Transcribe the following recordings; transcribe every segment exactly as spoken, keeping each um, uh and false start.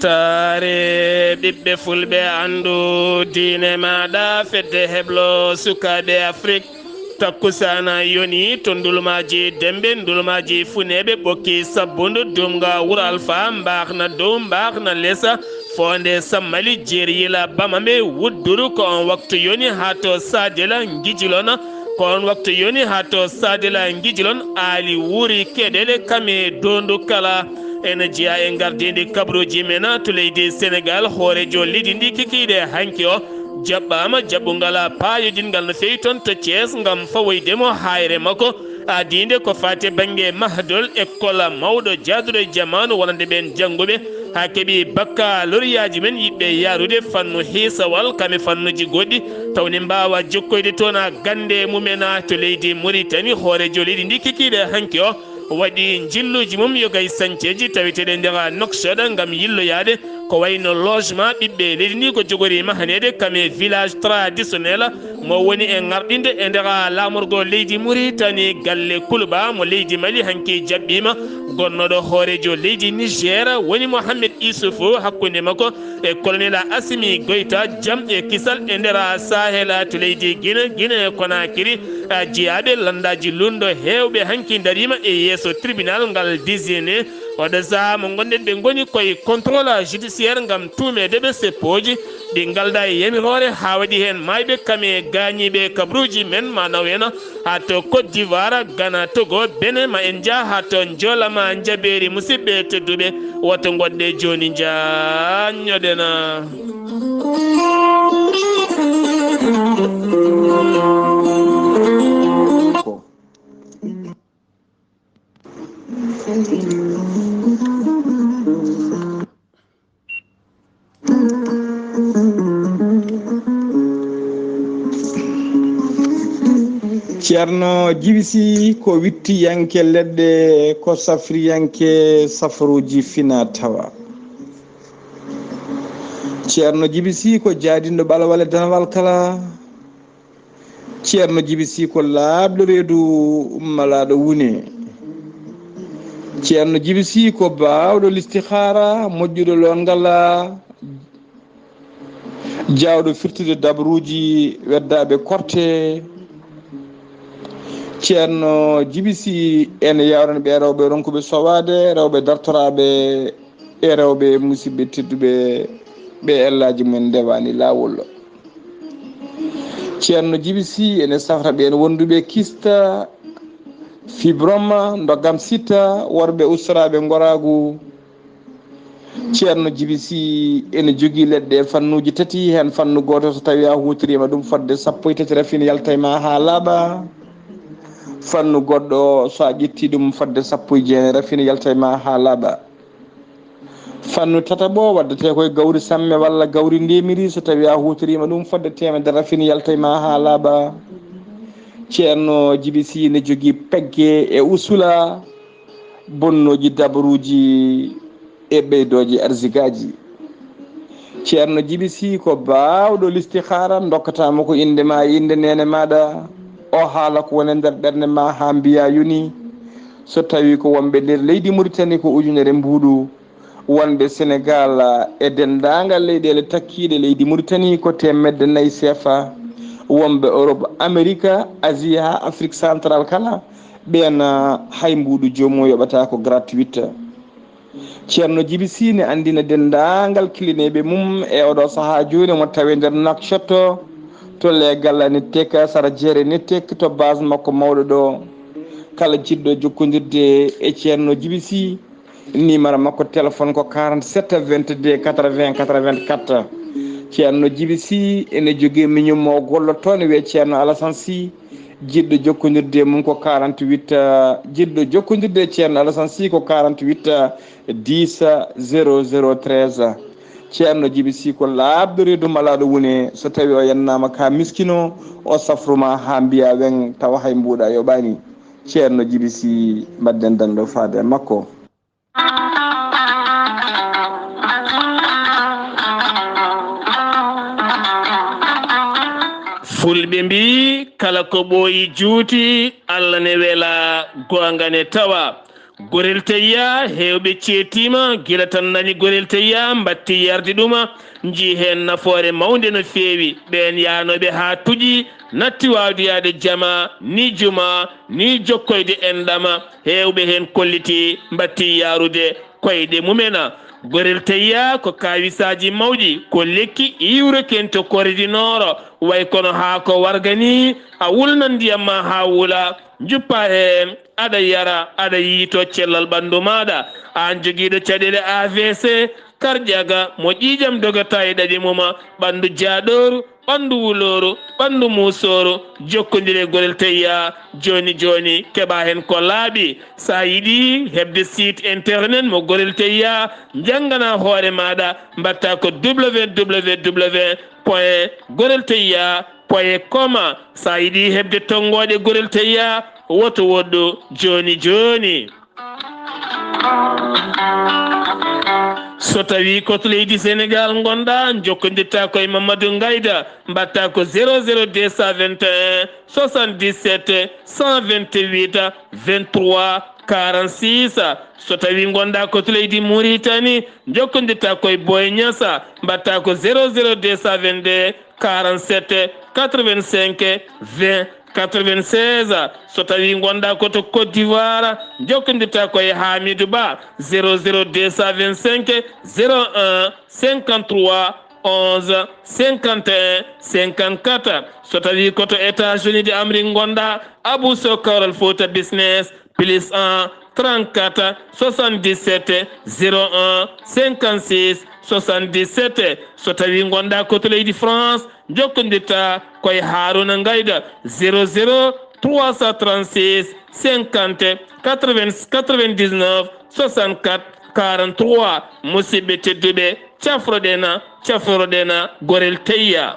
Saare ɓiɓɓe fulɓe, anndu diine maaɗa, fedde heblo sukaaɓe Afrik. Takkusaana yoni to ndulmaaji Dembe, ndulmaaji Funeeɓe, Ɓokki, Sabbundu, Dumga, Wuro Alfa, Mbaaxna Dow, Mbaaxna Lesa, Foonde Sammali, Jeer Yila, Bamambe, Wudduru. Ko on waktu yoni haa to Saadila, Ngijilona. Ko on waktu yoni haa to Saadila, Ngijilon, Aali Wuuri, Keɗele, Kame, Doondu Kala. Ene jeyaa e ngardiindi kabaruuji men to leydi Senegaal. Hooreejo leydi ndi kikiiɗe hanki o jaɓɓaama jaɓɓungal paayodingal no feewi toon to Thiès ngam fawoyde mo haayre makko adiinde ko faati e bannge mahdol ekkol mawɗo jaaduɗo e jamaanu wonande ɓeen jannguɓe haa keɓi bakkaloriyaaji men yiɗɓe yaarude fannu hiisawal kam e fannuuji goɗɗi. Taw ne mbaawa jokkoyde toon gannde mumen to leydi Mauritanie. Hooreejo leydi ndi kikiiɗe hanki o waɗi njilluuji mum yoga e sañceeji taweteeɗe e nder Nouakchott ngam yilloyaade ko wayno logement ɓiɓɓe leydi ndi ko jogori mahaneede kam e village traditionnel mo woni e ŋarɗinde e nder laamorgo leydi Mauritanie. Galle Kuluba mo leydi Mali hanki jaɓɓiima. Gonnooɗo hooreejo leydi Niger woni Mohamed Issoufou hakkunde makko e Colonel Assimi Goïta. Jam e kisal e nder Sahel to leydi Guinée, Guinée Conakry. Jiyaaɓe lanndaaji luulndo heewɓe hanki ndariima e yeeso tribunal ngal D G N. Oɗo sahaa mo ngonɗen ɓe ngoni koye contrôle judiciaire ngam tuumeede ɓe seppooji ɗi ngaldaa e yamiroore haa waɗi heen maayɓe kam e gaañiiɓe kabaruuji men ma naw en haa to Côte d'Ivoire, Ghana, Togo, Bénin. Ma en njah haa to Njoolama Njabeeri. Musidɓe tedduɓe, woto ngoɗɗe jooni njaanñoɗen. Ceerno Jibi Sih ko wittiyanke leɗɗe, ko safriyanke safruuji fina tawa. Ceerno Jibi Sih ko jaadinɗo ɓalwal e danwal kala. Ceerno Jibi Sih ko laaɓɗo reedu malaaɗo wune. Ceerno Jibi Sih ko baawɗo listihaara, moƴƴuɗo lool ngala, jaawɗo firtude dabruuji weddaaɓe korte. Ceerno Jibi Sih ene yawrani ɓe rewɓe ronkuɓe sowaade, rewɓe dartoraaɓe e rewɓe musidɓe tedduɓe ɓe ellaaji mumen ndewaani laawol. Ceerno Jibi Sih ene safra ɓeen wonduɓe kista, fibroma, ndoggam sitta, worɓe ustoraaɓe ngoraagu. Ceerno Jibi Sih ene jogii leɗɗe fannuuji tati, heen fannu gooto so tawii a huutoriima ɗum fodde sappo e tati rafin yalta e ma haa laaɓa. Fannu goɗɗo so a ƴettii ɗum fodde sappo e jeenayi rafin yalta e ma haa laaɓa. Fannu tataɓo waddetee koye gawri samme walla gawri ndemiri, so tawii a huutoriima ɗum fodde teemedere rafin yalta e ma haa laaɓa. Ceerno Jibi Sih ne jogii pegge e usula, bonnooji dabaruuji e ɓeydooji arsigaaji. Ceerno Jibi Sih ko baawɗo listihaara, ndokkataa mo ko innde ma e innde neene maaɗa. O haala ko woni e nder ɓernde ma haa mbiyaa yoni. So tawii ko wonɓe nder leydi Muritani ko ujunere mbuuɗu, wonɓe Senegaal e denndaangal leyɗeele takkiiɗe leydi Muritani ko teemedde nayi seefa, wonɓe Europe, Amerika, Asie haa Afrik Central kala, ɓeen hay mbuuɗu joomum yoɓataa ko gratuit. Ceerno Jibi Sih ne anndina denndaangal kilineeɓe mum e oɗo sahaa jooni mo tawi nder Nouakchott, to Les Galanes Tech, sara Jeere Nettek, to base makko mawɗo ɗo. Kala jiɗɗo jokkondirde e Ceerno Jibi Sih, numéro makko téléphone ko quarante-sept vingt-deux quatre-vingts quatre-vingt-quatre. Ceerno Jibi Sih ene jogii miñum mo gollotoo ne wiyee Ceerno Alassane Sih. Jiɗɗo jokkondirde e mum ko quarante-huit, eh, jiɗɗo jokkondirde e Ceerno Alassane Sih ko quarante-huit, eh, dix, zéro zéro treize. Ceerno Jibi Sih ko laaɓɗo reedu malaaɗo wune, so tawii o yennaama ka miskino, o safruma haa mbiyaa weŋ, tawa hay mbuuɗa yoɓaani. Ceerno Jibi Sih, mbaɗden dando faade e makko. Fulɓe mbii, kala ko ɓooyi juuti, Allah ne wela, goonga ne tawa. Gorel Teyya, heewɓe ceetiima, gila tan nani Gorel Teyya, mbattii yarde ɗuma, njii heen nafoore mawnde no feewi. Ɓeen yahnooɓe haa tuƴii, natti waawde yahde jama, ni juma, ni jokkoyde enɗam, heewɓe heen kollitii, mbattii yahrude koyɗe mum'en. Gorel Teyya ko kaawisaaji mawɗi, ko lekki iwreten to Corée du Nord, way kono haako warga ni, a wulnan ndiyam ma haa wula, njuppaa heen, aɗa yara, aɗa yiytoo cellal ɓanndu maaɗa. Aan jogiiɗo caɗeele A V C, karƴaga, mo ƴiiƴam dogata e ɗaɗi mum, ɓanndu jaaɗooru, ɓanndu wulooru, ɓanndu muusooru, jokkondire Gorel Teyya jooni jooni, keɓaa heen ko laaɓi. So a yiɗii heɓde site internet mo Gorel Teyya, njannganaa hoore maaɗa, mbaɗtaa ko W W W point gorel teyya point com. So a yiɗii heɓde tonngooɗe Gorel Teyya, woto woɗɗu jooni jooni. So tawii ko to leydi Senegaal ngonɗaa, njokkondirtaa ko e Mamadou Ngayda, mbaɗtaa ko zéro zéro deux cent vingt et un, soixante-dix-sept, cent vingt-huit, vingt-trois, quarante-six. So tawii ngonɗaa ko to leydi Mauritanie, njokkondirtaa ko e Boy Niass, mbaɗtaa ko zéro zéro deux cent vingt-deux, quarante-sept, quatre-vingt-cinq, vingt, quatre-vingt-seize. So tawii ngonɗaa ko to Côte d'Ivoire, njokkondirtaa ko e Hamidou Ba, zéro zéro deux cent vingt-cinq, zéro un, cinquante-trois, onze, cinquante et un, cinquante-quatre. So tawii ko to États-Unis d'Amérique ngonɗaa, Abou Sow Kawral Fouta Business, plus un, trente-quatre, soixante-dix-sept, zéro un, cinquante-six, soixante-dix-sept. So tawii ngonɗaa ko to leydi France, njokkondirtaa ko e Harouna Ngayda, zéro zéro trois cent trente-six, cinquante, quatre-vingts, quatre-vingt-dix-neuf, soixante-quatre, quarante-trois. Musidɓe tedduɓe, cafroɗen, cafroɗen Gorel Teyya.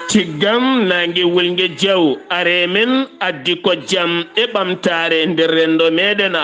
Ciggam naange wulnge jaw, are men addi ko jam e ɓamtaare nder renndo meɗen.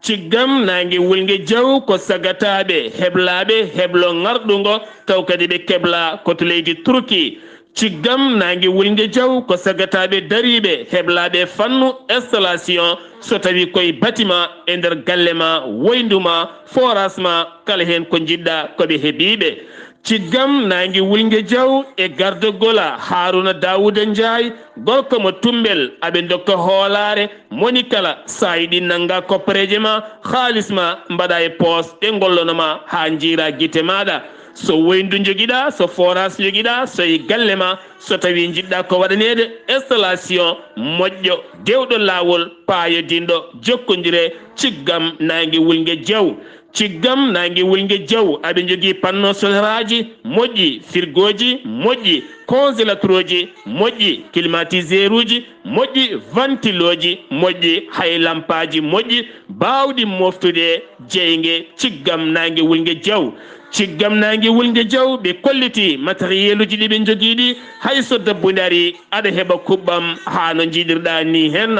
Ciggam naange wulnge jaw ko sagataaɓe, heblaaɓe, heblo ŋarɗungo, taw kadi ɓe kebla ko to leydi Turki. Ciggam naange wulnge jaw ko sagataaɓe dariiɓe, heblaaɓe fannu installation, so tawii koye bâtiment, e nder galle ma, woyndu ma, forage ma, kala heen ko njiɗɗaa ko ɓe hebiiɓe. Ciggam naange wulnge jaw e gardagol Harouna Daouda Ndiaye, gorko mo Tumbel, aɓe ndokka hoolaare, moni kala, so a yiɗi nannga koppareeje ma, haalis ma, mbaɗa e poos, ɓe ngollono ma haa njiira gite maaɗa. So woyndu njogiɗaa, so forage njogiɗaa, so e galle ma, so tawii njiɗɗaa ko waɗaneede installation moƴƴo, dewɗo laawol, paayodinɗo, jokkondire, ciggam naange wulnge jaw. Ciggam naange wulnge jaw, aɓe njogii panneau solaire aji moƴƴi, firgooji moƴƴi, congélateur uji moƴƴi, climatiseur uji moƴƴi, ventilo ji moƴƴi, hay lampaaji moƴƴi, baawɗi moftude jeynge. Ciggam naange wulnge jaw. Ciggam naange wulnge jaw, ɓe kollitii matériel uji ɗi ɓe njogii ɗi, hay so dabbude arii, aɗa heɓa kuɓɓam haa no njiɗirɗaa nii heen.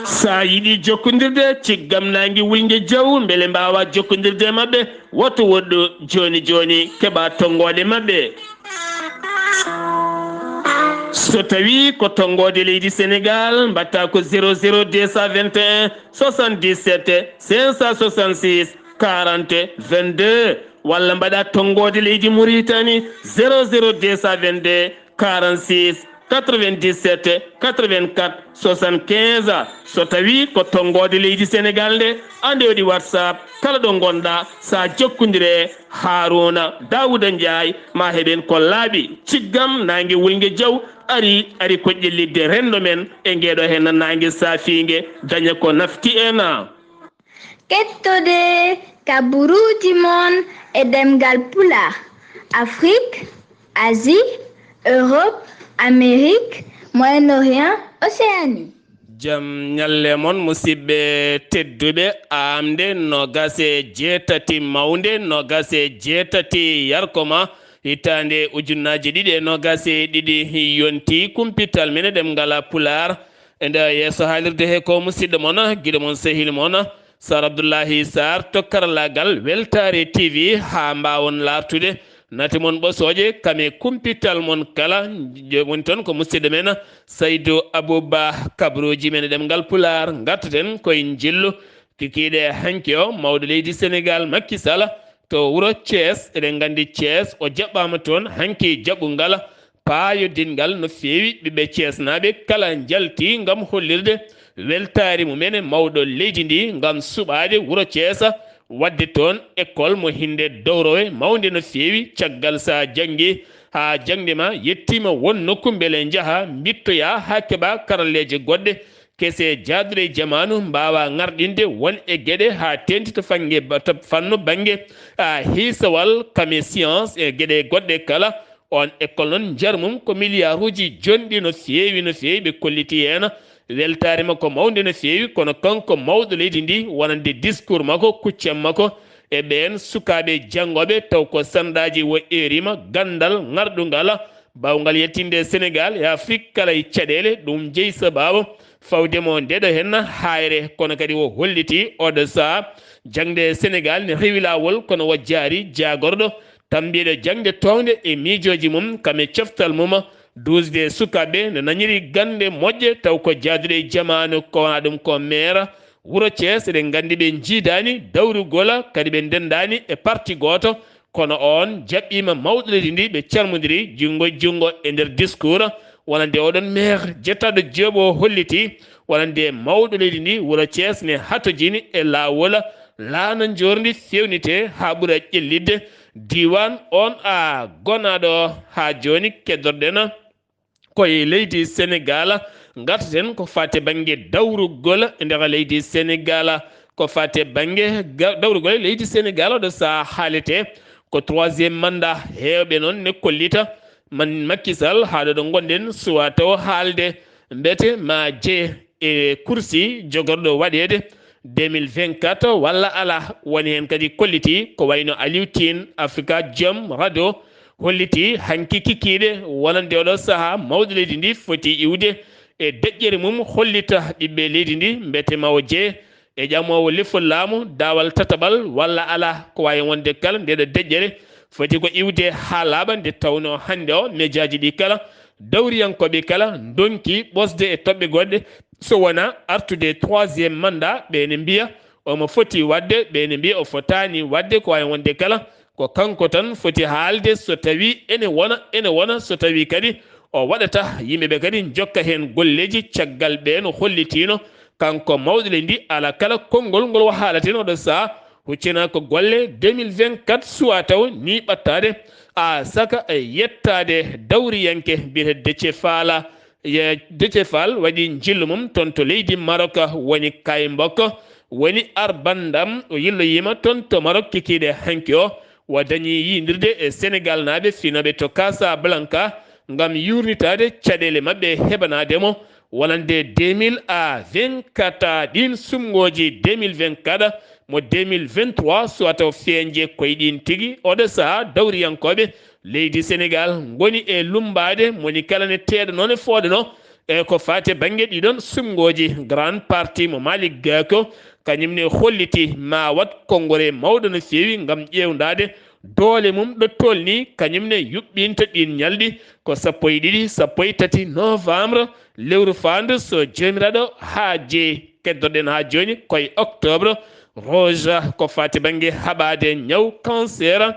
So a yiɗi jokkondirde ciggam naange wulnge jaw, mbele mbaawaa jokkondirde e maɓɓe, woto woɗɗu jooni jooni, keɓa tonngooɗe maɓɓe. So tawii ko tonngoode leydi Senegaal, mbaɗtaa ko zéro zéro deux cent vingt et un, soixante-dix-sept, cinq cent soixante-six, quarante, vingt-deux, walla mbaɗaa tonngoode leydi Mauritanie, zéro zéro deux cent vingt-deux, quarante-six, quatre-vingt-dix-sept, quatre-vingt-quatre, soixante-quinze. So tawii ko tonngoode leydi Senegaal nde, a nde waɗi WhatsApp, kala ɗo ngonɗaa, so a jokkondire Harouna Daouda Ndiaye, ma heɓen ko laaɓi. Ciggam naange wulnge jaw ari, ari ko ƴellitde renndo men e ngeeɗo heen naange saafiinge, daña ko nafti en. Kettode kaburuuji mon e ɗemngal Pulaar, Afrique, Asie, Europe, Amérique, Moyen-Orient, Océanie. Jam ñalle mon, musidɓe tedduɓe, aamnde noogas e jeetati, mawnde noogas e jeetati, yarkoma, hitaande ujunnaaji ɗiɗi e noogas e ɗiɗi, yonti kumpital men e ɗemngal Pulaar. E nder yeeso haalirde he ko musidɗo mon, giɗo mon, sehil mon, Sar Abdullahi Sar to karallaagal Weltaare T V, haa mbaawon laartude nate mon ɓosooje, kame kumpital mon kala. Je-, woni toon ko musidɗo men Saydu Abuba, kabrooji men e ɗemngal Pulaar. Ngartaten koye njillu kikiiɗe hanki o, mawɗo leydi Senegaal, Makki Sala, to wuro Thiès. Eɗen nganndi Thiès, o jaɓɓaama toon hanki jaɓɓungal paayo dinngal no feewi. Ɓiɓɓe Thiès naaɓe kala njalti ngam hollirde weltaare mumen e mawɗo leydi ndi ngam suɓaade wuro Thiès, waɗde toon école mo hinnde dowrowe mawnde no feewi. Caggal so a janngi haa jaŋde ma yettiima won nokku, mbele njaha mbittoya haa keɓa karalleeje goɗɗe kese jaaduɗe e jamaanu, mbaawa ŋarɗinde won e geɗe haa teeŋti to fannge ba-, to fannu bannge, a, hiisawal, kame science e geɗe goɗɗe kala. Oon école noon, njar mum ko miliyaaruuji jonɗi no feewi, no feewi. Ɓe kolliti heen weltaare makko mawnde no feewi, kono kanko mawɗo leydi ndi, wonande discours makko, kuccam makko e ɓeen sukaaɓe janngooɓe, taw ko sanɗaaji o eeriima ganndal ŋarɗungal, baawngal yaltinde Senegaal e Afrik kala e caɗeele. Ɗum jeyi sabaabu fawde mo ndeɗo heen haayre, kono kadi o holliti oɗo sahaa jaŋde Senegaal ne rewi laawol, kono o jaari jaagorɗo tambiiɗo jaŋde toownde e miijooji mum, kame coftal mum duusde sukaaɓe no nañiri gannde moƴƴe, taw ko jaaduɗo e jamaanu, ko wona ɗum ko meer wuro Thiès. Eɗen nganndi ɓe njiidaani dawrugol, kadi ɓe ndenndaani e parti gooto, kono oon jaɓɓiima mawɗo leydi ndi, ɓe calmondiri junngo e junngo e nder discours, wonande oɗon meer jettaaɗo jeeɓo holliti, wonande mawɗo leydi ndi, wuro Thiès ne hatojini e laawol laana njoorndi feewnitee haa ɓura ƴellitde. Diiwaan oon a gonaaɗo haa jooni keddorɗen koye leydi Senegaal. Ngartaten ko faati bannge dawrugol e nder leydi Senegaal. Ko faati bannge ga-, dawrugol e leydi Senegaal, oɗo sahaa haalete ko troisième mandat. Heewɓe noon ne kollita man Macky Sall, haa ɗo ɗo ngonɗen, suwa taw haalde mbete ma jeye e kursi jogorɗo waɗeede deux mille vingt-quatre walla alaa. Woni heen kadi kolliti ko wayno Aliou Tine, Africa Jom Radio, holliti hanki kikiiɗe wonande oɗo sahaa mawɗo leydi ndi foti iwde e deƴƴere mum, hollita ɓiɓɓe leydi ndi mbete ma o jeye e ƴamoowo lefol laamu daawal tataɓal walla alaa. Ko waawi wonde kala, ndeɗo deƴƴere foti ko iwde haa laaɓa, nde tawnoo hannde o mejaaji ɗi kala, dawriyankooɓe kala ndonki ɓosde e toɓɓe goɗɗe, so wonaa artude troisième mandat. Ɓe ne mbiya omo foti waɗde, ɓe ne mbiya o fotaani waɗde. Ko waawi wonde kala, ko kanko tan foti haalde so tawii ene wona, ene wona so tawii kadi o waɗata yimɓe ɓe kadi njokka heen golleeji. Caggal ɓe no hollitiino, kanko mawɗo leydi ndi, alaa kala konngol ngol o haalata heen oɗo sahaa, huccina ko golle deux mille vingt-quatre suwa taw ni ɓattaade, a saka e yettaade dawriyanke mbiyetee Déthié Fall. Ye Déthié Fall waɗi njillu mum toon to leydi Maroc, woni Kaymbok, woni Arbandam, o yilloyiima toon to Maroc kikiiɗe hanki o. O dañi yiyindirde e Senegaal naaɓe finooɓe to Casablanca ngam yuurnitaade caɗeele maɓɓe heɓanaade mo wonande deux mille vingt-quatre. Ɗiin sumngooji deux mille vingt-quatre mo deux mille vingt-trois suwa taw feeñje koye ɗiin tigi. Oɗo sahaa dawriyankooɓe leydi Senegaal ngoni e lummbaade, moni kala ne teeɗanoo, ne fooɗanoo e ko faati e bannge ɗiɗon sumngooji. Grand Parti mo Malick Gakou, kañum ne holliti ma waɗ konngore mawɗo no feewi ngam ƴeewndaade doole mum ɗo tolni, kañum ne yuɓɓinta ɗiin ñalɗi ko sappo e ɗiɗi, sappo e tati novembre, lewru faandu so Joomiraaɗo haajii. Keddorɗen haa jooni koye octobre rose, ko faati bannge haɓaade ñaw cancer.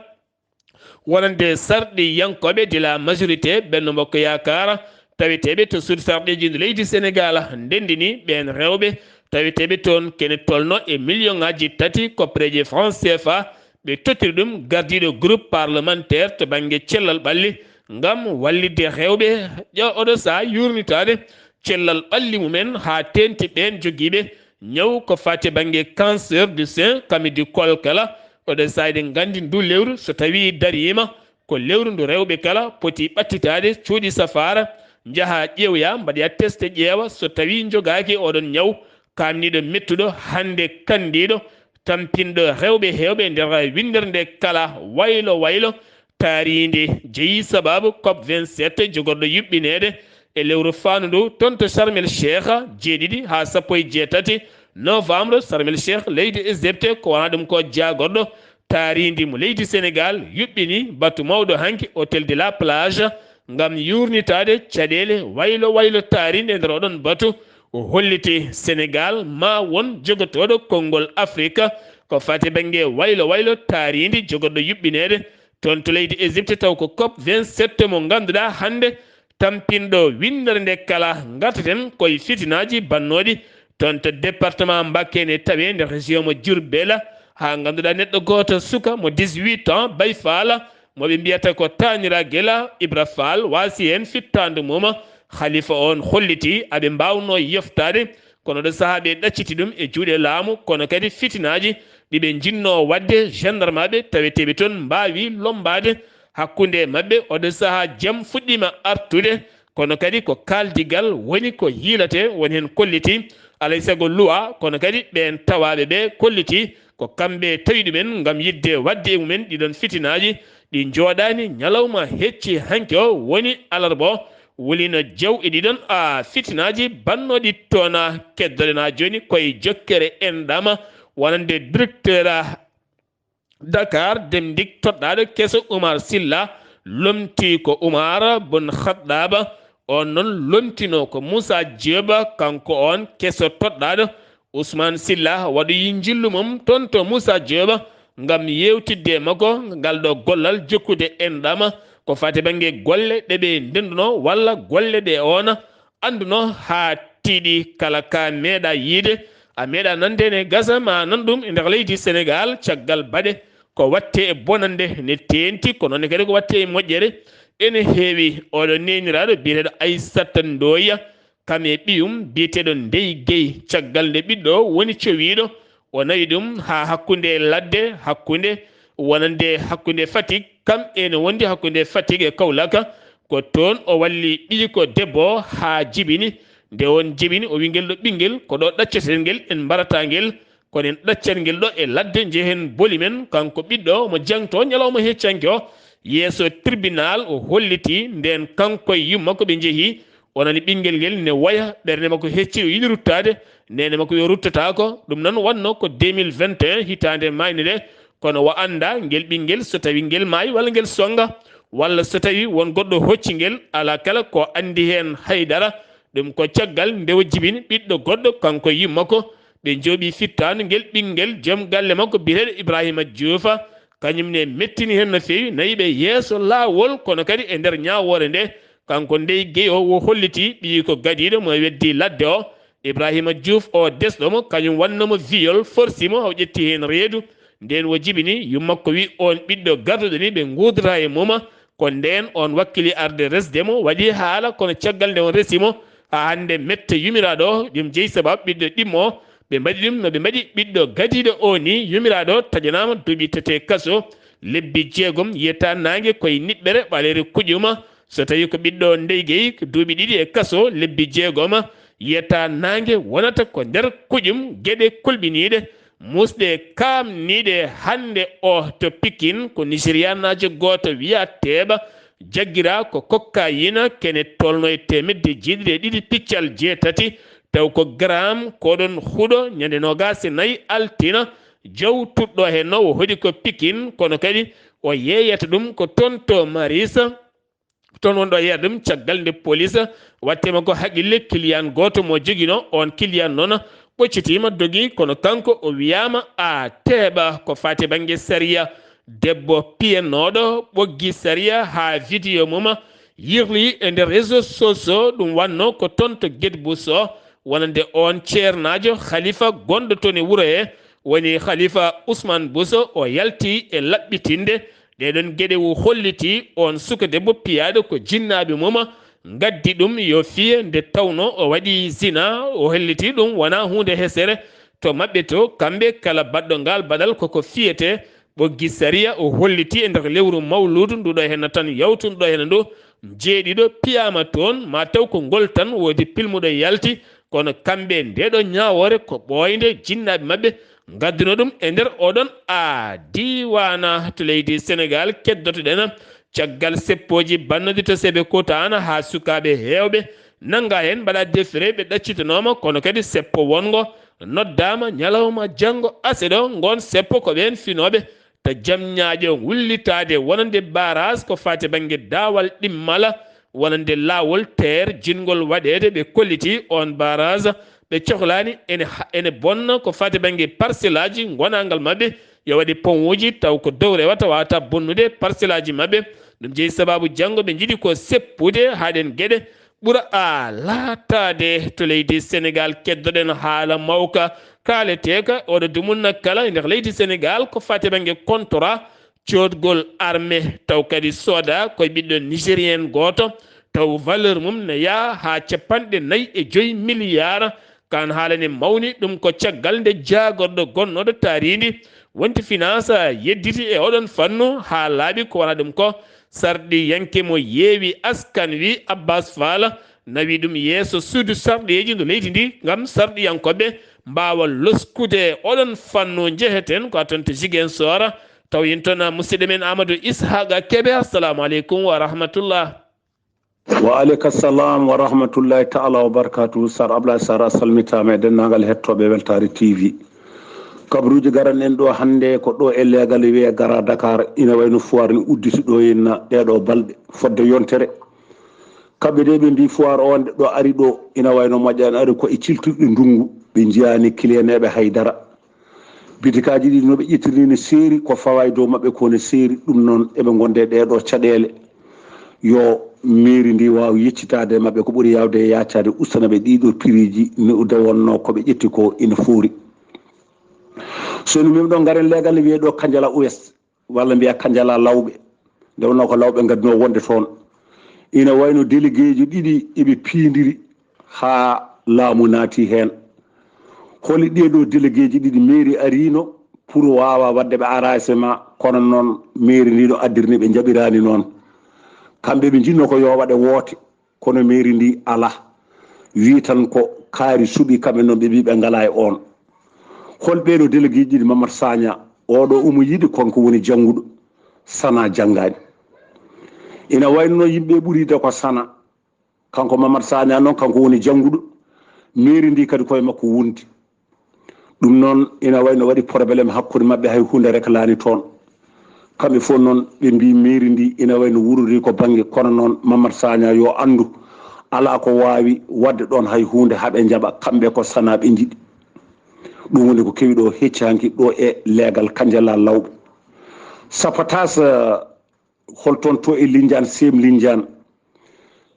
Wonande sarɗiyankooɓe de la majorité Benno Bokk Yaakaar, taweteeɓe to suudu sarɗiiji ndu leydi Senegaal, ndenndini ɓeen rewɓe taweteeɓe toon kene tolno e million ngaaji tati koppareeje franc C F A, ɓe tottiri ɗum gardiiɗo groupe parlementaire to bannge cellal ɓalli ngam wallitde rewɓe ƴo-, oɗo sahaa yuurnitaade cellal ɓalli mumen haa teeŋti ɓeen jogiiɓe ñaw ko faati e bannge cancer du sein, kame du col kala. Oɗo sahaa eɗen nganndi ndu lewru so tawii dariima, ko lewru ndu rewɓe kala poti ɓattitaade cuuɗi safaara, njaha ƴeewoya, mbaɗoya test ƴeewa so tawii njogaaki oɗon ñaw kaamniiɗo mettuɗo hannde kanndiiɗo, tampinɗo rewɓe heewɓe nder winndere nde kala waylo waylo, taariindi jeyi sabaabu cop vingt-sept jogorɗo yuɓɓineede e lewru faandu ndu toon to Sharm el Sheikh, jeeɗiɗi haa sappo e jeetati novembre, Sharm El Sheikh, leydi Égypte, ko wona ɗum ko jaagorɗo taariindi mo leydi Sénégal yuɓɓini batu mawɗo hanki, Hôtel de la Plage, ngam yuurnitaade caɗeele waylo waylo taariinde e nder oɗon batu. O holliti Sénégal ma won jogotooɗo konngol Afrika ko fati bannge waylo waylo taariindi jogorɗo yuɓɓineede toon to leydi Égypte, taw ko COP vingt-sept mo ngannduɗaa hannde tampinɗo winndere nde kala, ngartaten koye fitinaaji bannooɗi toon to département Mbacké, ene tawee nder région mo Diourbel. Haa ngannduɗaa neɗɗo gooto suka mo dix-huit ans, Bay Faal, mo ɓe mbiyata ko Taanira Gela, Ibra Faal, waasi heen fittaandu mum. Khalifa on holliti aɓe mbaawnoo yoftaade, kono ɗo sahaa ɓe ɗacciti ɗum e juuɗe laamu, kono kadi fitinaaji ɗi ɓe njinnoo waɗde gendarmeaɓe taweteeɓe toon mbaawi lommbaade hakkunde maɓɓe. Oɗo sahaa jam fuɗɗiima artude, kono kadi ko kaaldigal woni ko yiilatee, woni heen kolliti alay sago luwa, kono kadi ɓeen tawaaɓe ɓe kolliti ko kamɓe tawi ɗumen ngam yiɗde waɗde e mumen ɗiɗon fitinaaji ɗi njooɗaani. Ñalawma hecci hanki o woni alarba o, wulino jeew e ɗiɗon a fitinaaji bannooɗi toon. Keddoɗen haa jooni koye jokkere enɗam wonande directeur Dakar Dem Dikk toɗɗaaɗo keso Oumar Sylla, lomti ko Oumar Boun Khattab, on noon lomtino ko Moussa Diop, kanko on keso toɗɗaaɗo Ousmane Sylla, waɗoyi njillu mum toon to Moussa Diop ngam yeewtidde e makko ngal ɗo gollal jokkude enɗam ko fati bannge golle ɗe ɓe ndenduno walla golle ɗe on annduno haa tiiɗi. Kala ka meeɗa yiide, a meeɗa nande ne gasa ma nan ɗum e nder leydi Sénégal caggal baɗe ko watte e bonande ne teenti, ko noon kadi ko watte e moƴƴere ene heewi. Oɗo neeniraaɗo biyeteeɗo Aissata Ndoye, kam e ɓiyum biyeteeɗo Ndeye Gueye, caggal nde ɓiɗɗo o woni cowiiɗo, o nawi ɗum haa hakkunde ladde, hakkunde wonande hakkunde Fatick, kam ene wondi hakkunde Fatick e Kaolack. Ko toon o walli ɓiyi ko debbo o haa jibini. Nde on jibini, o wi ngel ɗo ɓinngel ko ɗo ɗacceten ngel, en mbarata ngel, kono en ɗaccat ngel ɗo e ladde, njehen boli men. Kanko ɓiɗɗo o mo jangto ñalawma heccanke o, yeeso tribunal o holliti ndeen kanko e yumma ko ɓe njehi. O nani ɓinngel ngel ne woya, ɓernde makko hecci, o yiɗi ruttaade. Neene makko yo ruttataako. Ɗum noon wonno ko deux mille vingt et un, hitaande maayde nde. Kono o anndaa ngel ɓinngel so tawi ngel maayi walla ngel sonnga, walla so tawi won goɗɗo hocci ngel. Alaa kala ko anndi heen hay dara. Ɗum ko caggal nde o jibini ɓiɗɗo goɗɗo, kanko e yumma makko. Ɓe njooɓii fittaandu ngel ɓinngel, joom galle makko biyeteeɗo Ibrahima Diouf. Kañum ne mettini heen no feewi, nayi ɓe yeeso laawol, kono kadi e nder ñaawoore nde, kanko Ndeye Gueye o, o holliti ɓiyi ko gadiiɗo mo weddi ladde o, Ibrahima Diouf o desɗo mo, kañum wanno mo viol, forci mo, o ƴetti heen reedu. Ndeen o jibini, yumma makko wi on ɓiɗɗo garduɗo ni ɓe nguurdata e mum, ko ndeen on wakkili arde resde mo, waɗi haala, kono caggal nde on resi mo, haa hannde mette yumiraaɗo o, ɗum jeyi sababu ɓiɗɗo ɗimmo o. Ɓe mbaɗi ɗum no ɓe mbaɗi ɓiɗɗo gadiiɗo o ni, yumiraaɗo o taƴanaama duuɓi tati e kaso, lebbi jeegom, yiyata naange koye niɓɓere ɓaleeri kuƴum. So tawi ko ɓiɗɗo Ndeye Gueye, ko duuɓi ɗiɗi e kaso, lebbi jeegom, yiyata naange wonata ko nder kuƴum. Geɗe kulɓiniiɗe, muusɗe kaamniiɗe hannde o to Pikin, ko Nigerianaajo gooto wiyaa Teeba, jaggiraa ko cocaïne, kene tolno e teemedde jeeɗiɗi e ɗiɗi piccal jeetati, taw ko gramme, ko ɗon huɗo ñande noogaas e nayi altine, jaw tuɗɗo heen o, o hoɗi ko Pikin, kono kadi o yeeyata ɗum ko toon to Maris. Toon wonɗo yeeya ɗum caggal nde police waɗtema ko haqqille client gooto mo jogino. On client noon ɓoccitiima dogi, kono kanko o wiyaama a Teeba. Ko faati bannge sariya, debbo piyenooɗo ɓoggi sariya haa video mum yirli e nder réseaux sociaux. Ɗum wanno ko toon to Guet Bousso, wonande on ceernaajo Khalifa gonɗo toon e wuro he, woni Khalifa Ousmane Bousso, o yalti e laɓɓitinde ɗee ɗoon geɗe. O holliti on suka debbo piyaaɗo ko jinnaaɓe mum ngaddi ɗum yo fiye, nde tawno o waɗi zina. O holliti ɗum wonaa huunde hesere to maɓɓe to, kamɓe kala baɗɗo ngaal baɗal koko fiyetee. Ɓoggi sariya o holliti e nder lewru mawluudu ndu ɗo henna tan yawtundu ɗo henna ndu, jeeɗiɗo piyaama toon, ma taw ko ngol tan woodi pilmuɗo yalti, kono kamɓe ndeeɗo ñaawoore ko ɓooynde jinnaaɓe maɓɓe ngadduno ɗum e nder oɗon a diiwaana to leydi Senegaal. Keddotoɗen caggal seppooji bannoɗi to Sébikotane haa sukaaɓe heewɓe nannga heen mbaɗa defre ɓe ɗaccitanooma, kono kadi seppo wonngo Noddaama ñalawma janngo aseɗo ngoon seppo ko ɓeen finooɓe to Jamñaaƴo wullitaade wonande barrage ko faati bannge daawal ɗimmala, wonande laawol teer jinngol waɗeede. Ɓe kolliti oon barrage ɓe cohlaani ene ha-, ene bonna ko faati bannge parcelle aji ngonaangal maɓɓe, yo waɗe pont uji taw ko dow rewata waawata bonnude parcelle aji maɓɓe. Ɗum jeyi sabaabu janngo ɓe njiɗi ko seppude haaɗen geɗe ɓura a laataade to leydi Senegaal. Keddoɗen haala mawka kaaleteeka oɗo dumunna kala e nder leydi Senegaal ko faati bannge kontora coodgol arme, taw kadi sooda koye ɓiɗɗo nigérien gooto, taw valeur mum ne yaha haa capanɗe nayi e joyi milliard. Kaan haala ne mawni, ɗum ko caggal nde jaagorɗo gonnooɗo taariindi wonti finance yedditi e oɗon fannu haa laaɓi. Ko wona ɗum ko sarɗiyanke mo yeewi askan wi Abbas Fall nawi ɗum yeeso suudu sarɗiyeeji ndu leydi ndi ngam sarɗiyankooɓe mbaawa loskude oɗon fannu. Njeheten ko a toon to Ziguinchor, taw yen toon musidɗo men Amadou Ishaqa Kebe. Assalamu aleykum wa rahmatullah. Wa aleyka salam wa rahmatullahi taala wa barakatuhu. Sar Ablaye Sar a salmitaama e denndaangal hettooɓe Weltaare T V. Kabaruuji garanɗen ɗo hannde ko ɗo e leegal wiyee Gara Dakar, ina wayno foire ne udditi ɗo henna ɗeeɗo balɗe fodde yontere. Kamɓe de ɓe mbi foire o wonde ɗo ari ɗo ina wayno moƴƴaani, ari ko e ciltirɗe ndunngu, ɓe njiyaani kiliyaneeɓe hay dara. Bitikaaji ɗi no ɓe ƴettiri ni ne seeri, ko fawa e dow maɓɓe ko ne seeri. Ɗum noon eɓe ngonde e ɗeeɗo caɗeele. Yo mairie ndi waaw yeccitaade maɓɓe ko ɓuri yaawde e yaacaade, ustana ɓe ɗiɗo prix ji ne ude wonno ko ɓe ƴetti ko ina foori. So no mem ɗo ngaren leegal ne wiyee ɗo Kanjala Ouest, walla mbiya Kanjala Lawɓe. Nde wonno ko Lawɓe ngadduno wonde toon. Ina wayno délégué ji ɗiɗi eɓe piindiri haa laamu naati heen. Holi ɗee ɗo délégué ji ɗiɗi mairie ariino pour waawa waɗde ɓe arrangement, kono noon mairie ndi no addirni ɓe njaɓiraani noon. Kamɓe ɓe njinno ko yo waɗe woote, kono mairie ndi alaa. Wii tan ko kaari suɓi, kamɓe noon ɓe mbii ɓe ngalaa e oon. Hol ɓee ɗo délégué ji ɗiɗi Mamadou Sagna, oɗo omo yiɗi kon ko woni jannguɗo, Sana janngaani. Ina wayno noon yimɓe ɓuri yiɗde ko Sana. Kanko Mamadou Sagna noon, kanko woni jannguɗo. Mairie ndi kadi koye makko wondi. Ɗum noon ina wayno waɗi problème hakkunde maɓɓe, hay huunde reklaani toon. Kamɓe fof noon ɓe mbii mairie ndi ina wayno wuurori ko bannge, kono noon Mamadou Sagna yo anndu, alaa ko waawi waɗde ɗoon hay huunde haa ɓe njaɓa, kamɓe ko Sana ɓe njiɗi. Ɗum woni ko kewi ɗo hecci hanki ɗo e leegal Kanjala Lawɓe. Sapatas, eh, hol toon to e Lindiane, Sem Lindiane.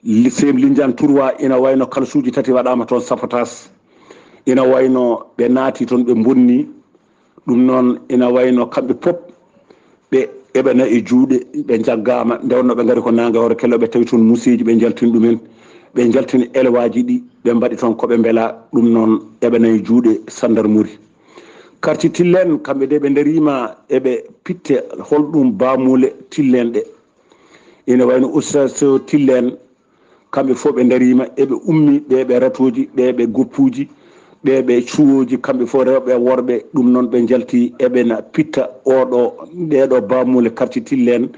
Li-, Sem Lindiane trois ina wayno kalsuuji tati waɗaama toon sapatas. Ina wayno ɓe naati toon, ɓe mbonni. Ɗum noon ina wayno kamɓe pop ɓe eɓena e juuɗe, ɓe njaggaama. Nde wonno ɓe ngari ko naange hoore kello, ɓe tawi toon muuseeji, ɓe njaltini ɗumen. Ɓe njaltini elewaaji ɗi, ɓe mbaɗi toon ko ɓe mbela. Ɗum noon eɓena e juuɗe sandarmori. Karti Tillen, kamɓe de ɓe ndariima eɓe pitte, hol ɗum baamuule Tillen ɗe. Ina wayno Oustaz Tillen, kamɓe fof ɓe ndariima, eɓe ummi, ɓe ɓe ratooji, ɓe ɓe goppuuji, ɓe ɓe cuwooji, kamɓe fof rewɓe e worɓe, ɗum noon ɓe njalti, eɓena pitta oɗo, ɗeɗo baamuule Karti Tillen,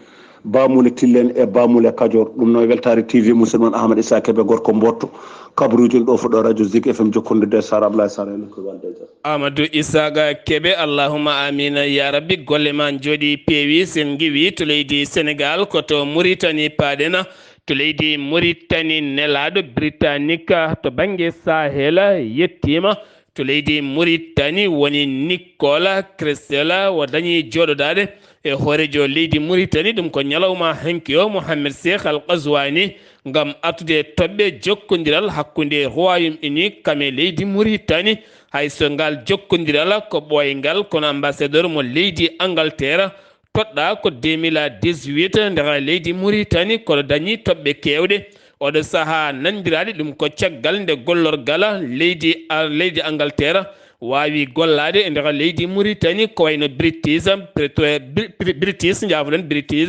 baamuule Tillen e baamuule Kajoor. Ɗum noon Weltaare T V, musidɗo mon Ahmad Issa Kebe, gorko Mbootto, kabaruuji ɗo fuɗɗo Radio Zik F M, jokkondirde e Sara Ablaye Sara, e Lokko Walde Dia. Amadou Isaaga Kebe, allahumma amiin, ya rabbi, golle ma njooɗi peewi. Sen ngiwi to leydi Senegaal, ko to Muritani paaɗen. To leydi Muritani, nelaaɗo Britannique to bannge Sahel yettiima. To leydi Muritani woni Nicolas Christel, o dañi jooɗodaade e hooreejo leydi Muritani, ɗum ko ñalawma hanki o, Mohamed Cheikh Al Ghazouani, ngam artude e toɓɓe jokkondiral hakkunde Royaume-Uni kam e leydi Muritani, hay so ngal jokkondiral ko ɓooyngal, kono ambassadeur mo leydi Angleterre toɗɗaa ko deux mille dix-huit, nde leydi Muritani kono dañi toɓɓe keewɗe. Oɗo sahaa nanndiraaɗi ɗum ko caggal nde gollorgal leydi, a-, leydi Angleterre waawi gollaade e nder leydi Muritani, ko wayno British, petro-, Bri-, Bri-, British, njaafoɗon, British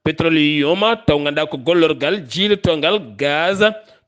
Petroleum, taw ngannduɗaa ko gollorgal jiilotongal gaz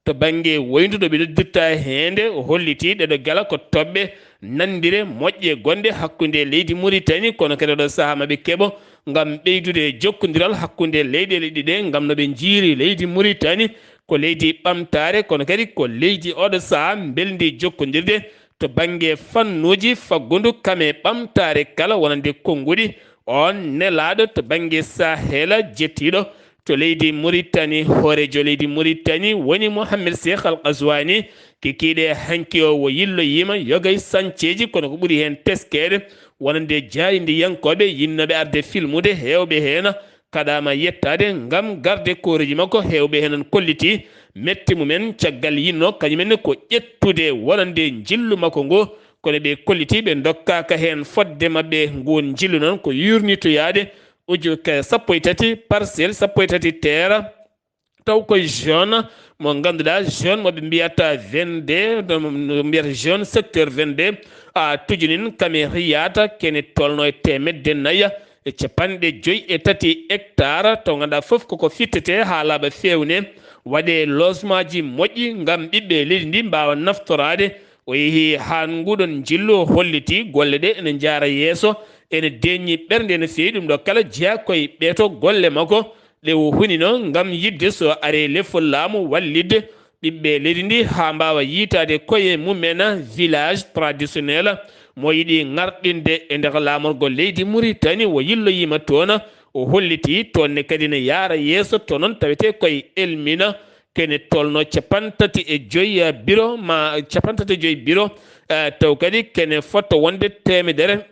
to bannge woyndu ɗo ɓe noddirta heende, o holliti ɗeɗo gala ko toɓɓe nanndire moƴƴe gonɗe hakkunde leydi Muritani, kono kadi oɗo sahaa maɓe keɓo ngam ɓeydude jokkondiral hakkunde leyɗeele ɗiɗe, ngam no ɓe njiiri leydi Muritani ko leydi ɓamtaare, kono kadi ko leydi oɗo sahaa mbelndi jokkondirde. to bannge fannuuji faggudu kam e ɓamtaare kala wonande konnguɗi. On nelaaɗo to bannge Sahela jettiiɗo to leydi Muritani, hooreejo leydi Muritani woni Mohammed Cheikh Al Ghazouani. Kikiiɗe hanki o, o yilloyiima yogay sanceeji, kono ko ɓuri heen teskeede wonande jaayndiyankooɓe yinnooɓe arde filmude, heewɓe heen kaɗaama yettaade ngam garde kooreeji makko. Heewɓe heen kollitii mette mumen caggal yinnoo kañumen ne ko ƴettude wonande njillu makko ngu, kono ɓe kollitii ɓe ndokkaaka heen. Fodde maɓɓe nguun njillu noon ko yuurnitoyaade uju ka sappo e tati, parcelle sappo e tati teera, taw koye zone mo ngannduɗaa, zone mo ɓe mbiyata vingt-deux, no mbiyata zone secteur vingt-deux, a tujunin kame riyata kene tolno e teemedde nayi e capanɗe joyi e tati hectare, taw ngannduɗaa fof koko fittete haa laaɓa feewne, waɗe logemaaji moƴƴi ngam ɓiɓɓe leydi ndi mbaawa naftoraade. O yehi haa nguɗon njillu, o holliti golle ɗe ene njaara yeeso, ene deeƴni ɓernde no feewi. Ɗum ɗo kala jeyaa koye ɓeeto golle makko ɗe o hunino ngam yiɗde so ari e lefol laamu wallitde ɓiɓɓe leydi ndi haa mbaawa yiytaade koye mumen. Village traditionnel mo yiɗi ŋarɗinde e nder laamorgol leydi Muritani, o yilloyiima toon, o holliti toon ne kadi ne yaara yeeso. To noon tawetee koye Elmina, kene tolno capantati e joyi biro, ma capantati e joyi biro, eh, taw kadi kene fota wonde teemedere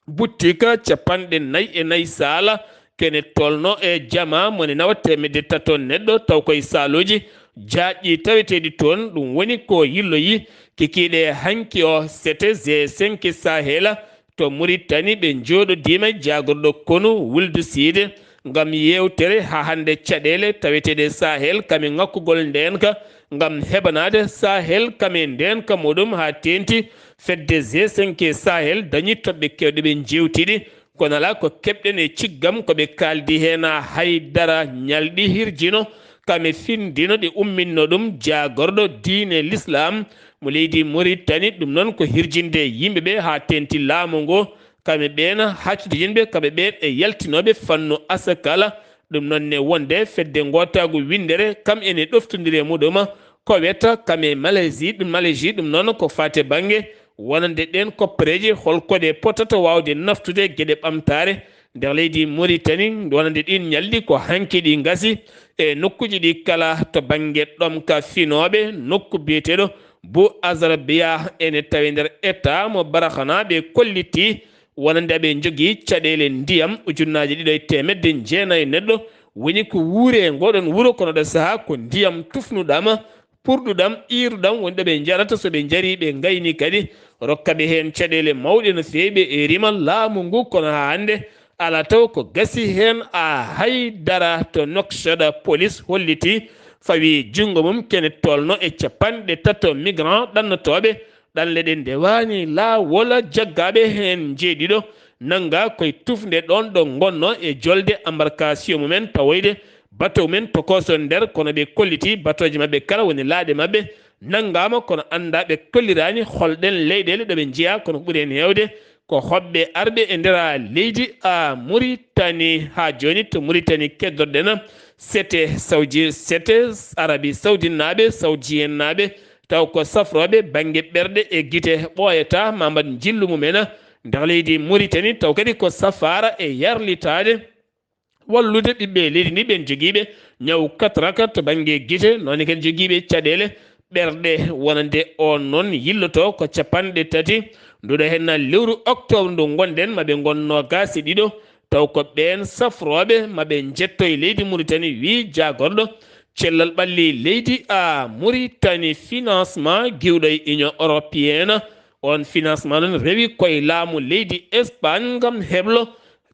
buttika, capanɗe nayi e nayi saala, kene tolno e jama mone nawa teemedde tato neɗɗo, taw koye saalooji jaaƴɗi taweteeɗi toon. Ɗum woni ko yilloyi kikiiɗe hanki o, sete G cinq Sahel to Muritani, ɓe njooɗodiima e jaagorɗo konu Wuldu Siide ngam yeewtere haa hannde caɗeele taweteeɗe Sahel kame ŋakkugol ndeenka, ngam heɓanaade Sahel kame ndeenka muɗum haa teeŋti. Fedde G cinq Sahel dañi toɓɓe keewɗe ɓe njeewtiɗi, kono alaa ko keɓɗen e ciggam ko ɓe kaaldi heen. Hay dara ñalɗi hirjino kame findino ɗe umminno ɗum jaagorɗo diine Lislaam mo leydi Muritani. Ɗum noon ko hirjinde yimɓe ɓe haa teeŋti laamu ngu. Kamɓe ɓeen haccudijinɓe, kamɓe ɓeen e yaltinooɓe fannu asakala. Ɗum noon ne wonde fedde ngootaagu winndere, kam ene ɗoftondiri e muɗum. Ko weta kam e Malaisie, ɗum Malaisie, ɗum noon ko faate bannge wonande ɗeen koppereeje, hol koɗe potata waawde naftude geɗe ɓamtaare nder leydi Muritani, wonande ɗiin ñalɗi ko hanki ɗi ngasi e nokkuuji ɗi kala. To bannge ɗomka finooɓe, nokku biyeteeɗo Bou Azarbia ene tawi nder état mo Barakhana, ɓe kolliti wonande aɓe njogii caɗeele ndiyam ujunnaaje ɗiɗo e teemedde jeenayi neɗɗo. Woni ko wuuri e ngoɗon wuro, kono ɗo sahaa ko ndiyam tufnuɗam, purɗuɗam, iiruɗam woni ɗo ɓe njarata. So ɓe njarii, ɓe ngayni kadi, rokka ɓe heen caɗeele mawɗe no feewi, ɓe rima laamu ngu, kono haa hannde alaa taw ko gasi heen a hay dara. To Nouakchott, police holliti fawi junngo mum kene tolno e capanɗe tato migrant ɗannotooɓe ɗanle ɗe ndewaani laawol, jaggaaɓe heen njeeɗiɗo nanngaa koye tufnde ɗoon ɗo ngonnoo e jolde embarcation mumen, tawoyde bateau mumen tokoso nder, kono ɓe kolliti batooje maɓɓe kala woni laaɗe maɓɓe nanngaama, kono anndaa ɓe kolliraani hol ɗeen leyɗeele ɗo ɓe njeyaa, kono ko ɓuri heen heewde ko hoɓɓe arɓe e nder leydi a Muritani. Haa jooni to Muritani keddorɗen sete Saudi, sete Arabie Saoudite naaɓe, Saoudien naaɓe, taw ko safrooɓe bannge ɓerɗe e gite, ɓooyataa ma mbaɗ njillu mumen nder leydi Muritani, taw kadi ko safaara e yarlitaade wallude ɓiɓɓe leydi ndi, ɓeen jogiiɓe ñaw cataracte to bannge gite, noon kadi jogiiɓe caɗeele ɓerɗe. Wonande oon noon yilloto ko capanɗe tati nduɗo heen lewru octobre ndu ngonɗen, ma ɓe ngon noogaas e ɗiɗo, taw ko ɓeen safrooɓe ma ɓe njetto e leydi Muritani, wii jaagorɗo cellal ɓalli leydi a Muritani. Financement giwɗo e Union Européenne, oon financement noon rewi koye laamu leydi Espagne ngam heblo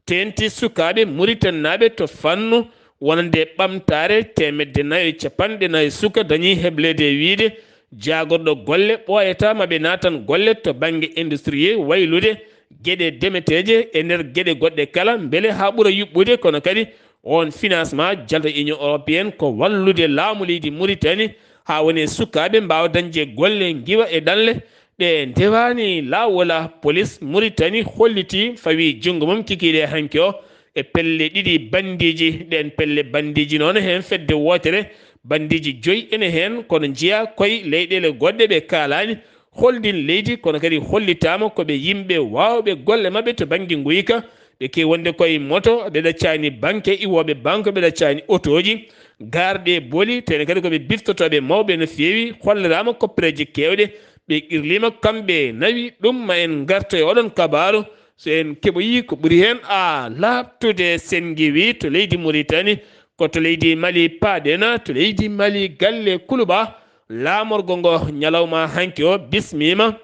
teeŋti sukaaɓe Muritaninaaɓe to fannu wonande ɓamtaare. Teemedde nayo e capanɗe nayo suka dañi hebleede e wiyde jaagorɗo golle ɓooyataa ma ɓe naatan golle to bannge industrie, waylude geɗe demeteeje e nder geɗe goɗɗe kala, mbele haa ɓura yuɓɓude. Kono kadi oon financement jalto Union Européenne ko wallude laamu leydi Muritani haa woni sukaaɓe mbaawa dañde golle, ngiwa e ɗanle ɗe ndewaani laawol. Police Muritani holliti fawi junngo mum kikiiɗe hanki o e pelle ɗiɗi bandiiji. Ɗeen pelle bandiiji noon heen fedde wootere, bandiiji joyi ene heen, kono njiyaa koye leyɗeele goɗɗe ɓe kaalaani holdin leydi, kono kadi hollitaama ko ɓe yimɓe waawɓe golle maɓɓe to bannge nguyka. Ɓe keewi wonde koye moto, ɓe ɗaccaani banke, iwooɓe banque, ɓe ɗaccaani otooji. Garɗe boli, tene kadi ko ɓe biftotooɓe mawɓe no feewi, holliraama koppereeje keewɗe. Ɓe qirliima kamɓe nawi. Ɗum ma en ngarto e oɗon kabaaru. So en keɓoyii ko ɓuri heen a laaɓtude, sen ngiwi to leydi Muritani, ko to leydi Mali paaɗen, to leydi Mali galle Kuluba. Laamorgo ngo ñalawma hanki o bismiima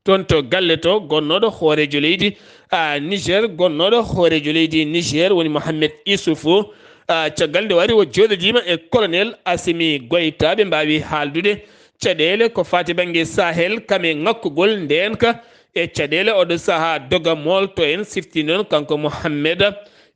toon to galle to gonnooɗo hooreejo leydi, a, Niger, gonnooɗo hooreejo leydi Niger woni Mohamed Issoufou. A, caggal nde wari o jooɗodiima e colonel Assimi Goïta, ɓe mbaawi haaldude caɗeele ko faati bannge Sahel, kame ŋakkugol ndeenka e caɗeele oɗo sahaa doga moolto en sifti noon kanko Mohamed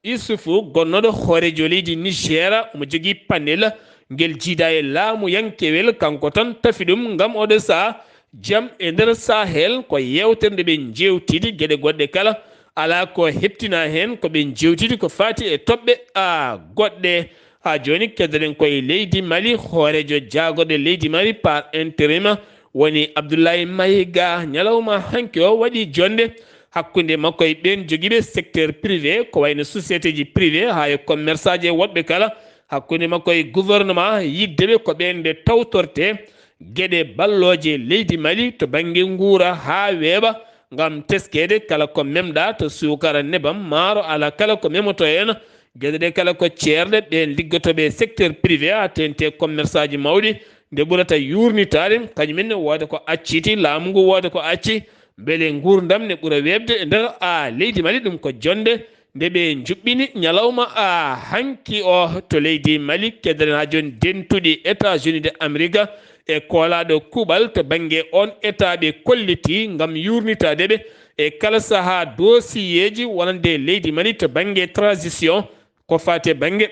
Issoufou, gonnooɗo hooreejo leydi Niger, omo jogii panel ngel jiida e laamuyankewel, kanko tan tafi ɗum ngam oɗo sahaa jam e nder Sahel. Ko yeewtere nde ɓe njeewtidi geɗe goɗɗe kala, alaa ko heptina heen ko ɓe njeewtidi ko faati e toɓɓe, a, goɗɗe. Haa jooni keddoɗen koye leydi Mali, hooreejo jaagorɗe leydi Mali par intérim woni Abdoulaye Maïga. Ñalawma hanki o waɗi jonnde hakkunde makko e ɓeen jogiiɓe secteur privé, ko wayno société ji privé haa e commerçant ji e woɗɓe kala, hakkunde makko e gouvernement, yiɗde ɓe ko ɓeen nde tawtortee geɗe ballooje leydi Mali to bannge nguura haa weeɓa, ngam teskeede kala ko memɗa to suukara, nebam, maaro, alaa kala ko memoto en. Geɗe ɗe kala ko ceerɗe ɓeen liggotooɓe e secteur privé, a, teeŋti e commerçant ji mawɗi, nde ɓurata yuurnitaade, kañum en ne wooda ko acciti, laamu ngu wooda ko acci, mbele nguurndam ne ɓura weeɓde e nder, a, leydi Mali. Ɗum ko jonnde nde ɓe njuɓɓini ñalawma, a, hanki o to leydi Mali. Keddoɗen haa jooni dentuɗi États-Unis de Amerique e koolaaɗo kuuɓal to bannge oon État ɓe kolliti ngam yuurnitaade ɓe e kala sahaa dossier ji wonande leydi Mali to bannge transition, ko faati e bannge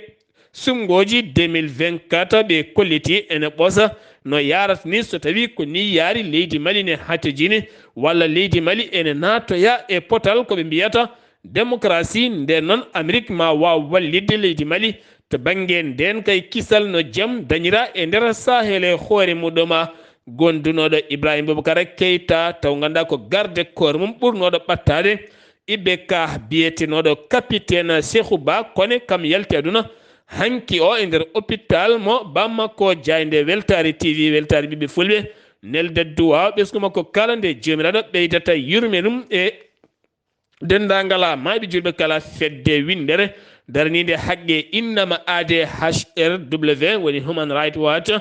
suɓngooji deux mille vingt-quatre. Ɓe kolliti ene ɓosa no yaarata ni, so tawii ko ni yaari leydi Mali ne hatojini, walla leydi Mali ene naatoya e potal ko ɓe mbiyata démocratie. Nden noon, Amérique ma waaw wallitde leydi Mali to bannge ndeenka e kisal no jam dañira e nder Sahel e hoore muɗum. Gondunooɗo Ibrahima Boubacar Keita, taw nganndaa ko garde corps mum ɓurnooɗo ɓattaade, Ibeka, biyetenooɗo capitaine Cheikhou Ba Koné, kam yalti aduna hanki o e nder hôpital mo Bamako. Jaaynde Weltaare T V, Weltaare ɓiɓɓe Fulɓe, nelda duwaaw ɓesngu makko kala nde Joomiraaɗo ɓeydata yurme ɗum e denndaangal a maayɓe julɓe kala. Fedde winndere daraniinde haqqe innama A D H R W woni Human Rights Watch,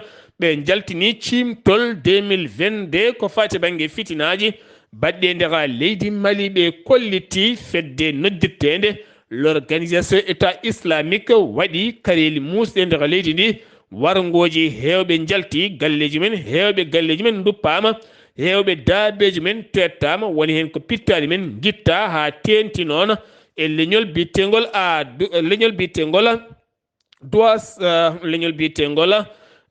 ɓe njaltini ciimtol deux mille vingt-deux ko faati bannge fitinaaji baɗɗi e nder leydi Mali. Ɓe kolliti fedde noddirteende l'Organisation État Islamique waɗi kareeli muusɗe e nder leydi ndi, warngooji heewɓe njalti galleeji men, heewɓe galleeji men nduppaama, heewɓe daabeeji men teettaama, woni heen ko pittaali men ngittaa haa teeŋti noon e leñol biyeteengol a, du-, leñol biyeteengol Duwas, eh, leñol biyeteengol,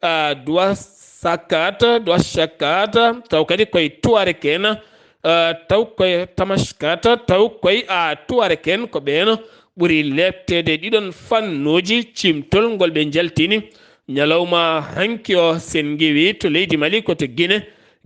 eh, Duwas Sakat, Duwas Sakat, taw kadi koye Tuareg en, eh, taw koye Tamashkat, taw koye, ah, Tuareg en, ko ɓeen ɓuri leepteede ɗiɗon fannuuji. Ciimtol ngol ɓe njaltini ñalawma hanki o, sen ngiwi to leydi Mali, ko to Gine,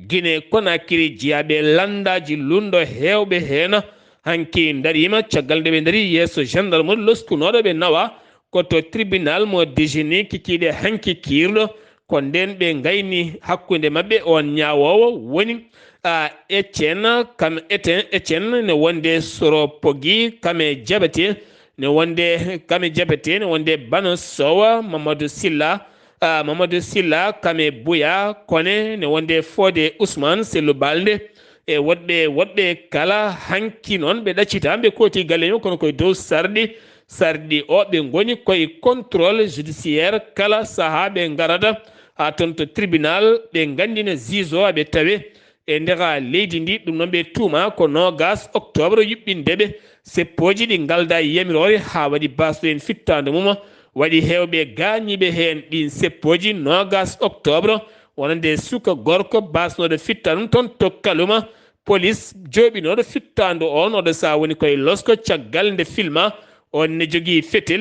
Gine Konakiri, jiyaaɓe lanndaaji lunndo heewɓe heen hanki ndariima caggal nde ɓe ndarii yeeso gendarmerie loskunooɗo ɓe nawa ko to tribunal mo Déjéné kikiiɗe hanki kiirɗo. Ko ndeen ɓe ngayni hakkunde maɓɓe, oon ñaawoowo woni, a, Etienne, kam Etienne, Etienne ne wonde Soro Pogi, kame Jabate ne wonde, kame Jabate ne wonde Bano Sowa, Mamadou Silla, a, Mamadou Silla, kame Bouya, Koné ne wonde Fodé Ousmane, Sellu Balde, e woɗɓe, woɗɓe kala. Hanki noon ɓe ɗaccitaama, ɓe kooti galle mum, kono koye dow sarɗi, sarɗi o ɓe ngoni koye contrôle judiciaire. Kala sahaa ɓe ngarata haa toon to tribunal, ɓe nganndina juge o, aɓe tawe e nder leydi ndi. Ɗum noon ɓe tuuma ko noogas octobre yuɓɓinde ɓe seppooji ɗi ngalda e yamiroore, haa waɗi baasɗo heen fittaandu mum, waɗi heewɓe gaañiiɓe heen. Ɗiin seppooji noogas octobre, wonande suka gorko baasnooɗo fittaandu mum toon to Kalouma, polis jooɓinooɗo fittaandu oon, oɗo sahaa woni koye losko caggal nde filma. Oon ne jogii fetel.